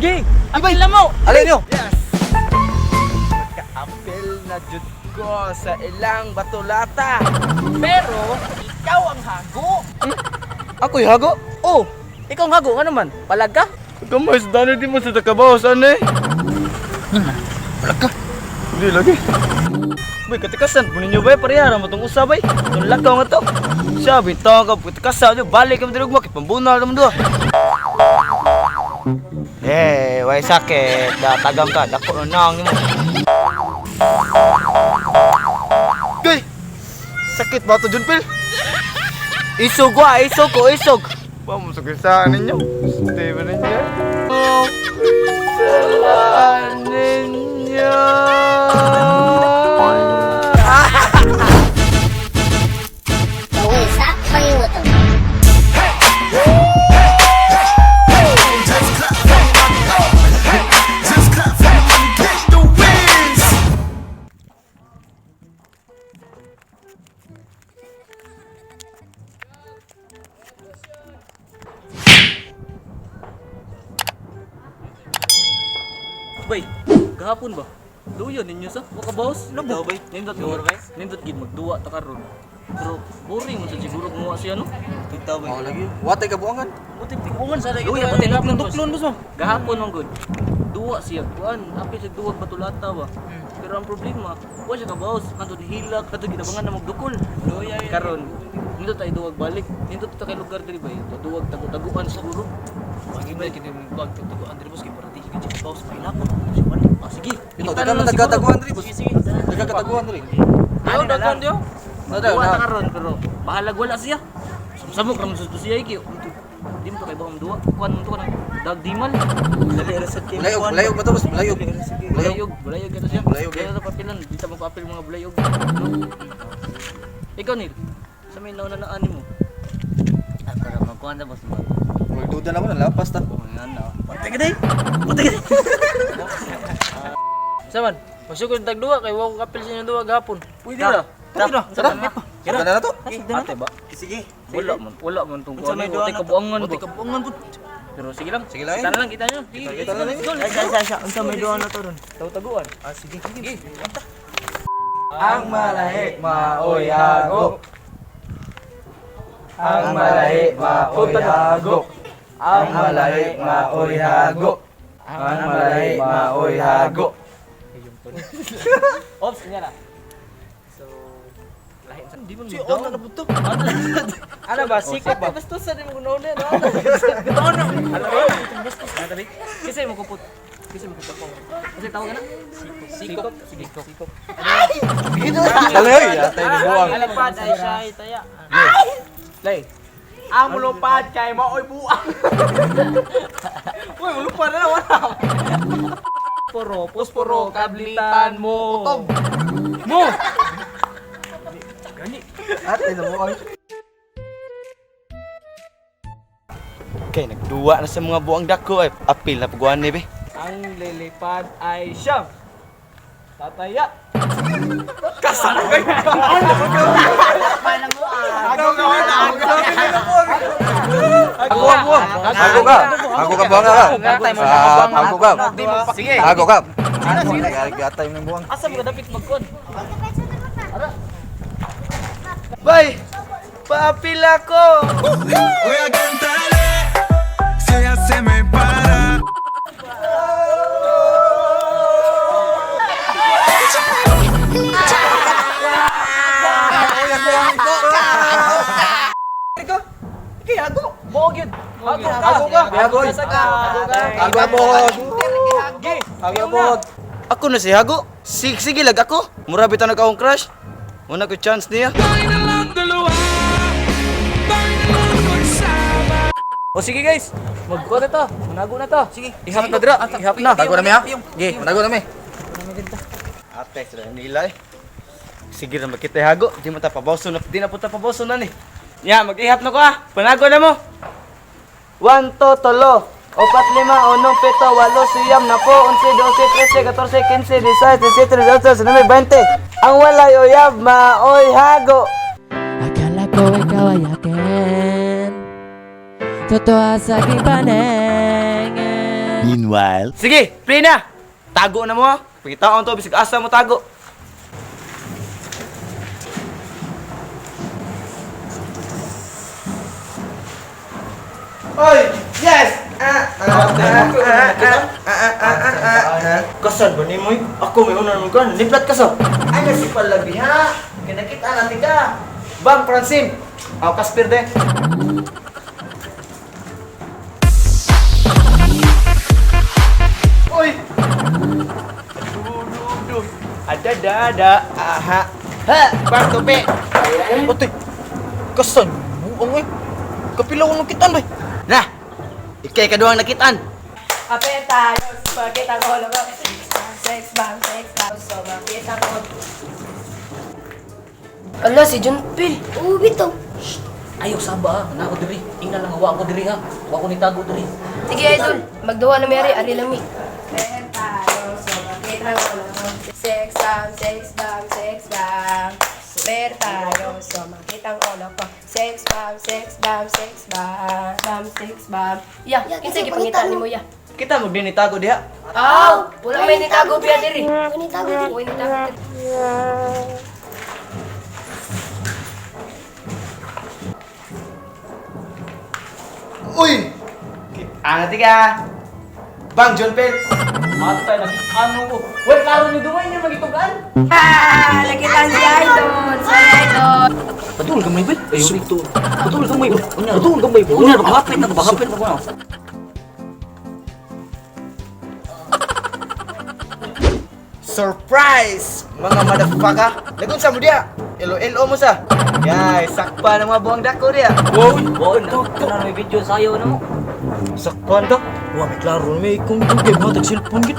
Gi, apil na mo. Alin nyo? Yes! Magka-apel na jud ko sa ilang batulata. Pero ikaw ang hago. Ako'y hago. Oh, ikaw ang hago nga naman. Palag ka? Kamay, sa di mo sa takabaw, saan eh? Palag ka. Hindi lagi. Boy, katikasan po ninyo ba? Parehara mo itong usabay. Itong lakaw nga to. Siya, bintang ka, katikasan nyo, balik kami dirugma, kipambunal naman doon. Eh, way sakit. Datagang ka, dako na nang mo. Gay! Sakit ba ito, Junpil? Isog wa, isog ko, isog. Ba mo sa ninyo? Steven ninyo. Saan ninyo? Isak pangingutong. Bay, gahapon ba? Luyo ninyo sa waka boss. Labo bay. Nindot gid. Nindot gid magduwa ta karon. Pero boring man sa siguro kung wa siya no. Kita ba? Oh, lagi. Watay ka buangan. Buti tibuangan sa lagi. Luya, pati duklon-duklon, boss mo. Gahapon man gud. Duwa siya kuan, apil siya duwag batulata ba. Pero ang problema, wa siya kabaos, hantod hilak, hantod ginabangan na magdukol. Luya karon. Nindot ay duwag balik. Nindot ta kay lugar diri bay. Duwag tago-taguan siguro. Pag-email kini mo pag tagtaguan diri boss kay para di gyud siya boss mahilapon. Siya wala. Ah, sige. Ito, Kita dagan na lang man siguro. tagkataguan diri, boss. Sige, sige. Dagan kataguan diri. Ano na lang. Nada, Duwa ta na. karon pero bahalag wala siya. Samsamok ra man sa siya iki. Di mo to kay bang duwa. Kuan mo to kanang dagdimal. Bulayog, bulayog ba ito, boss? Bulayog. Bulayog. Bulayog, bulayog kato siya. Bulayog, eh. Kaya sa papilan, di ta magpapil mga bulayog. No? Ikaw Neil, sa may nauna na ani mo. Ah, pero magkuhan ta boss mo. Magduda na mo, nalapas ta. Patay ka day. Patay ka day. Saman, masukod tag duwa kay wa ko kapil sa inyong duwa gahapon. Pwede ra. Tara, tara. Tara na to. Ate ba? Sige. Wala man tong kuan. Wala kabuangan ba? Patay ka buangan pud. Pero sige lang. Sige lang, eh. Kita na lang, kita nyo. Sige, Kita na lang, let's go, let's go. Unsa may duha na to ron? Taw-taguan. Ah, sige. Sige. Ang malahi maoy hago. Ang malahi maoy hago. Ang malahi maoy hago. Ang malahi maoy hago. Ops, niya na. So, lahi sa di man Si Otto na puto. Ano ba sikot ba? Bastusan nimo kuno na no. Ano ba? Ano tabi? Kasi mo kupot. Kasi mo kupot. Kasi tawag ka na? Sikop. Sige, sikop. Dali, oy. Atay ni buang. Alipad ay siya ay taya. Lay. Ang mulupad kay maoy buang. Uy, mulupad na wala. Poro, posporo, kablitan mo. Utog. Mo! Atay na buang. Okay, nagduwa na sa mga buang dako ay apil na paguan ni be. Ang lilipad ay siyam. Tataya. Hago ka, buang. Hago ka. Hago ka, buang ka. Ah, hago ka. Sige. Hago ka. Sige. Atay mo buang. Asa mo ka dapat magkon? Bay! Paapil ako! Voy a cantarle si ella se me para. Mo gyud. Hago ka. Hago ka. Hago ka. Hago abot. Hago abot. Ako na si Hago. Sige, sige lag ako. Mura bitaw na akong crush. Muna ko chance niya. O sige guys, magkuha na ta. Manago na ta. Sige. Ihap na dira. Ihap na. Hago na mi ha. Gi, manago na mi. Ate, sila nila eh. Sige na makita Hago. Di mo ta paboso na. Di na po ta paboso na ni. Ya, mag-ihap na ko ah. Panago na mo. 1, 2, 3. 4, 5, 6, 7, 8, 9, 10, 11, 12, 13, 14, 15, 16, 17, 18, 19, 20. Ang walay uyab, maoy hago. Akala ko ikaw ay akin. Totoo sa aking paningin. Meanwhile. Sige, play na. Tago na mo ha. Pangitaon to bisag asa mo tago. Oy! Yes! Ah, ah, ah, ah, ah, ah, ah, ah, ah, ah. Kasan ba ni mo? Ako may unan mo kan. Niplat ka sa. Ano si palabi ha? Kinakita natin ka. Bang Francine. Aw Kasper de. Oy! Du du du. Ada da da aha. Ha, bang tupi. Ate, kasan? Buang eh. Kapila ko nakitaan bay. Nah. Ikay kaduhang nakitaan. Ape tayo, makita ko lang. Sex bomb, sex bomb, so makita ko. Ala, si John Phil. Oo, bitaw. Ayaw saba ha. Nako diri. Ingna lang wa ko diri ha. Wa ko nitago diri. Sige, idol. Magduwa na Mary, ali lami. Ape tayo, so makita ko lang. Sex bomb, sex bomb, sex bomb. Super tayo, so makita ko lang ko. Sex bomb, sex bomb, sex bomb, bomb, sex bomb. Ya, Ya, kinsa kinsa gipangita pangita nimo ya? Kita mo din itago diha. Aw, wala may nitago biya diri. Wala nitago diri. Wala nitago diri. Uy! Kita ka. Bang John Pel. Atay nakitaan ko. Wait, klaro ni dumay niya magitugan. Ah, nakita si Idol, si Idol. Patul gamay bay. Ayaw dito. Patul gamay. Unya, patul gamay. Unya, bakapit na bakapit na ko. Surprise! Mga motherfucker! Lagun sa mo diha! Ilo-ilo mo sa! Yay, sakpa ng mga buwang dako diha! Wow, wow, na may video sayo na mo. Sakpan ka. Wa may klaro may kung kung kay mo tag cellphone gid.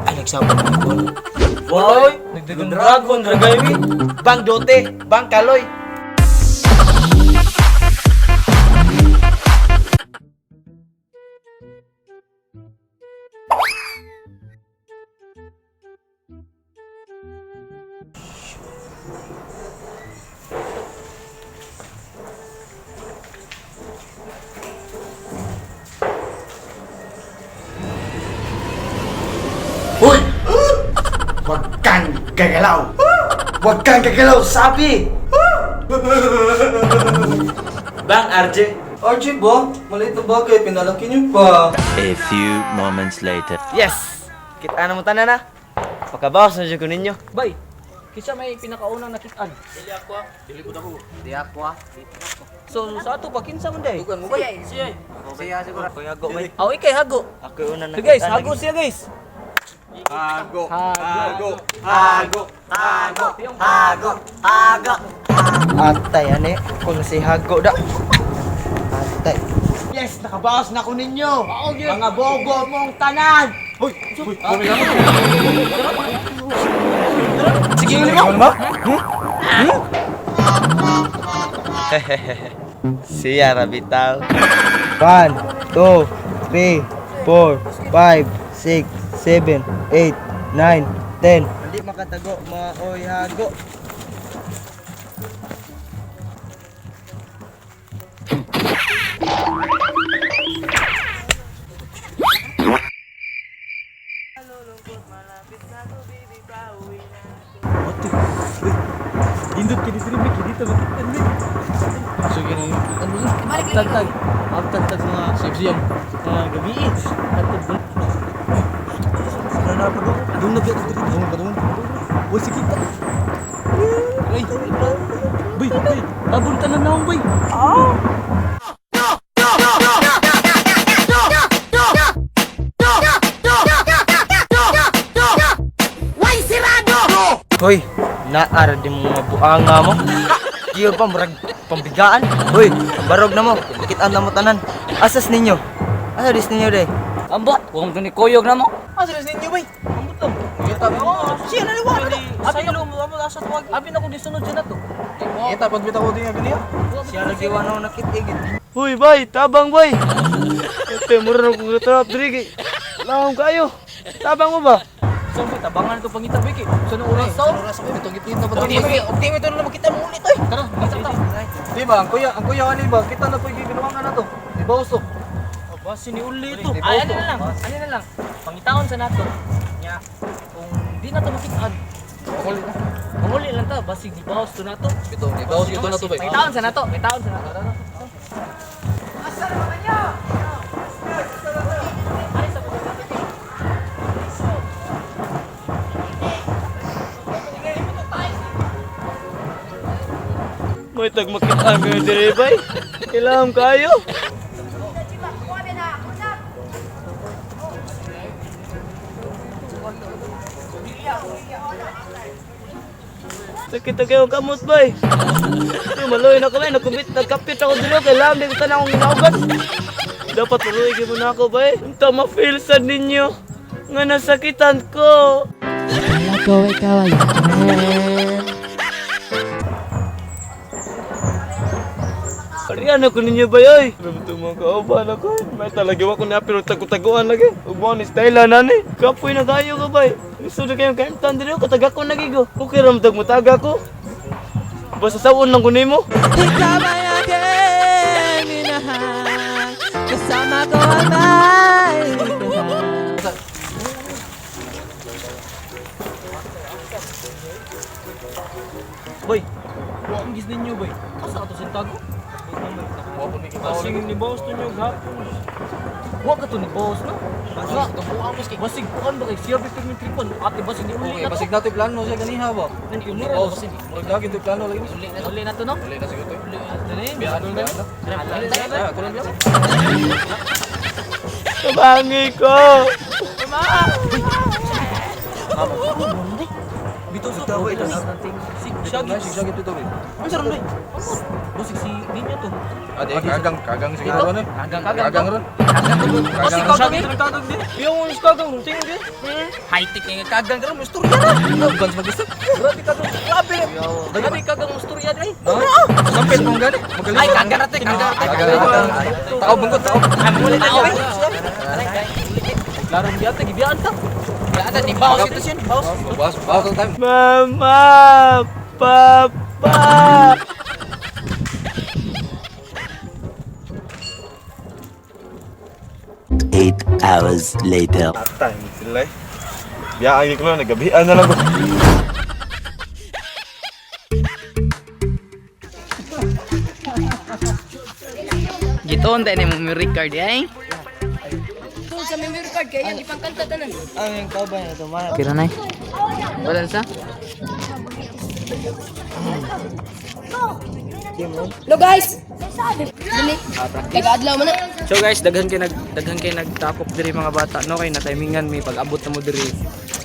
Ay, nagsabot mo ko. Woy! Nagdagang dragon, dragay mi! Bang Dote! Bang Kaloy! Hoy! Huwag kang gagalaw! Huwag kang gagalaw, sabi! Bang RJ! RJ ba? Maliit na bagay, pinalaki niyo pa. A few moments later. Yes! Kita na mo tanan na. Pagkabawas na dyan ko ninyo. Bay, kinsa may pinakaunang nakitaan? Dili ako ah. Dili ko ako. Di ako ah. So sa ato pa kinsa man day? Dugan mo ba? Siya. Siya siguro. Ako hago bay. Aw ikay hago. Ako una So guys, hago siya guys. Hago, hago, hago, hago, Hago! Hago! Atay, ane. Kung si Hago da. Atay. Yes! Nakabawas na ko ninyo! Mga bogo mong tanan! Hoy, hoy, Sige, mo. Siya, Rabitaw. 1, 2, 3, 4, 5, 6, 7, 8, 9, 10. Hindi makatago, mga oy hago. Ate, uy. Indot kini diri may kini ta makitaan ni. Sige ni. Ano ni? Balik lagi. Tagtag. Ang tagtag mga siyam. Mga gabi. Tagtag. Wala na pa doon. Doon na diri doon pa doon. Uy, sige ta. Ay, bay, bay. Tabon tanan naong bay. Hoy, naara di mo mga buanga mo. Giyo pa, murag pambigaan. Hoy, barog na mo. Kitaan na mo tanan. Asas ninyo. Asa dis ninyo day? Ambot, huwag mo ni kuyog na mo. Asa ninyo bay? Ambot lang. Kita mo. Siya na liwa. Abi na mo asa tuwag. Abi na ko disunod siya na to. Kita pagbita ko din abi niya. Siya lagi wano nakitigid. Hoy, bay, tabang bay. Ate, mura na kong katrap diri kay. Lahom kayo. Tabang mo ba? So, may tabangan ito pangita bay kay. Sa nang oras sa Oras ko itong gitna ba? Optimi ito na makita mo ulit oy. Tara, kita ta. Di ba ang kuya ani ba kita na po ginawa na to. Di ba uso? Basi ni uli ito. Ay, ano na lang. Ano na lang. Pangitaon sa nato. Nya, kung di na to makitaan. Manguli lang ta, basig di bawas to nato. Ito, di bawas ito na to bay. Pangitaon sa nato, pangitaon sa nato. May tag makitaan kayo dire bay. Kailangan kayo. Sakit na kayong kamot bay. Maloy na kami, nagkumit, nagkapit ako dito, kailangan di ko tanang akong ginaugan. Dapat tuloy mo na ako bay. Unta ma-feel sad ninyo nga nasakitan ko. Akala ko ikaw ay akin. Parihan ako ninyo ba yoy? Grabe ito mga kauban ako. May talaga ako na pero tago-taguan lagi. Ugmo ni style na ni. Kapoy na kayo ka bay. Gusto na kayong kaimtan dito kataga ko nagigo. Okay ra mo mutaga ko. Basta sawon lang ko nimo. Ikaw ay aking minahal. Kasama ko ang may mahal. Boy, ang gis ninyo boy. Asa ka to sintago? Basig ni boss to nyo gapon. Wa ka to ni boss no? Basig, basig kuan ba kay siya bitong yung tripon. Ate basig ni uli Okay, na to. basig nato plano siya ganiha ba. Nan uli na Bawas. basig. Murag lagi to plano lagi. Uli na uli na to no? Uli na siguro to. Uli na to ni. Biyaan, biyaan na. Ah, kulang biya. Kabangi ko. Bitaw sa boy. Si Shaggy. Shaggy, Shaggy to bay. Ang sarap boy. Basig si ninyo to. Ah, di kagang kagang siguro ano. Kagang kagang. Kagang ron. Kagang to. Basig Kagang. kagang. Yung kagang tingin gyud. High-tech nga kagang karon, istorya na. Guns mag-isa. Grabe kagang. Grabe. Grabe kagang istorya dai. Sampit mong gani. Magaling. Ay, kagang na te, kagang. Kagang. Tao bangkot tao. Ay, tao. Klaro biyata gibiyaan ta. Wala ni bawas ito siya, bawas. Bawas, bawas ang time. Mama, Papa. 8 hours later. Atay, sila eh. Biyaan ko na, nagabihan na lang ko. Gitoon tayo ni memory card ay. Doon sa memory card kaya yung ipangkanta tanan. Kira nay. Wala sa? Hello guys. Dili. Taga-adlaw man na. So guys, daghan kay nagtakop diri mga bata no kay na timingan may pag-abot na mo diri.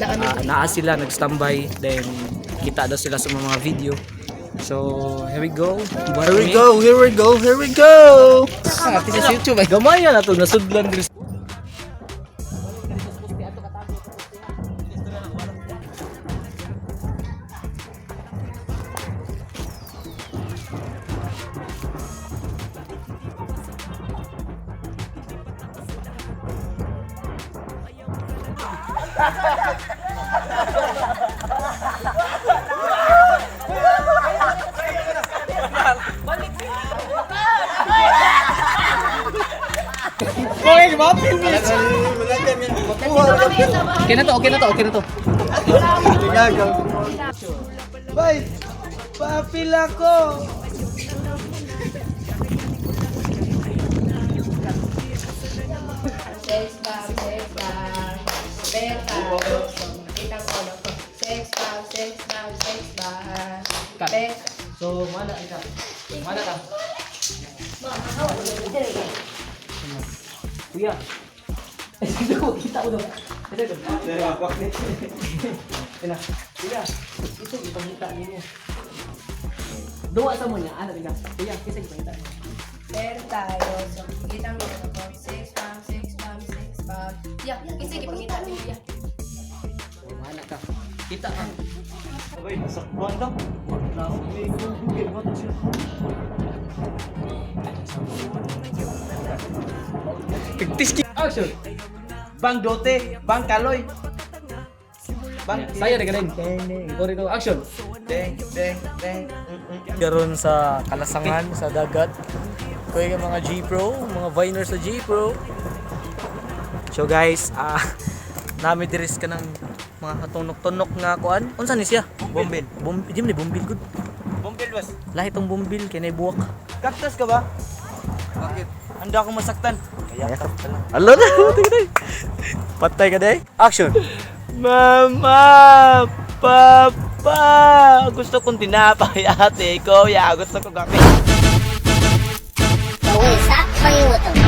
Na kami. Ah, naa sila nag-standby then kita daw sila sa mga video. So, here we go. Here we go, here we go, here we go. Sa YouTube ay. Gamay na to nasudlan diri. Okay na to, okay na to, okay na to. Bay, papila ko. Sex bomb, sex bomb. Compare tayo. So, makita ang ulo ko. Sex bomb, sex bomb, sex bomb. Compare. So, mana ka? Mana ka? Kuya. Ito, kita ko daw. Ito, ito. Ito. Kuya, ito ipangita ninyo. Duwa sa mo niya, ano tingnan. Kuya, kisa ipangita niya. Compare tayo. So, makita ang ulo ko. Sex bomb, sex bomb, sex bomb. Yeah, kasi ipangita niyo. Yeah. Mana ka? Kita ka. Bay, nasakbuan daw. Action. Bang Dote, Bang Kaloy. Bang Saya na galing. Corridor action. Deng, deng, deng. Karon sa kalasangan sa dagat. Kuya nga mga G Pro, mga viners sa G Pro. So guys, nami diris ka ng mga katunok-tunok nga kuan. Unsa ni siya? Bombil. Bombil, di man ni bombil gud. Bombil was. Lahi tong bombil kay nay buwak. Cactus ka ba? Bakit? Handa akong masaktan. Alo na, tingnan. Patay ka day. Action. Mama! Papa! Gusto kong tinapay, ate, kuya. Gusto ko kape. Gawin sa pangiwutong.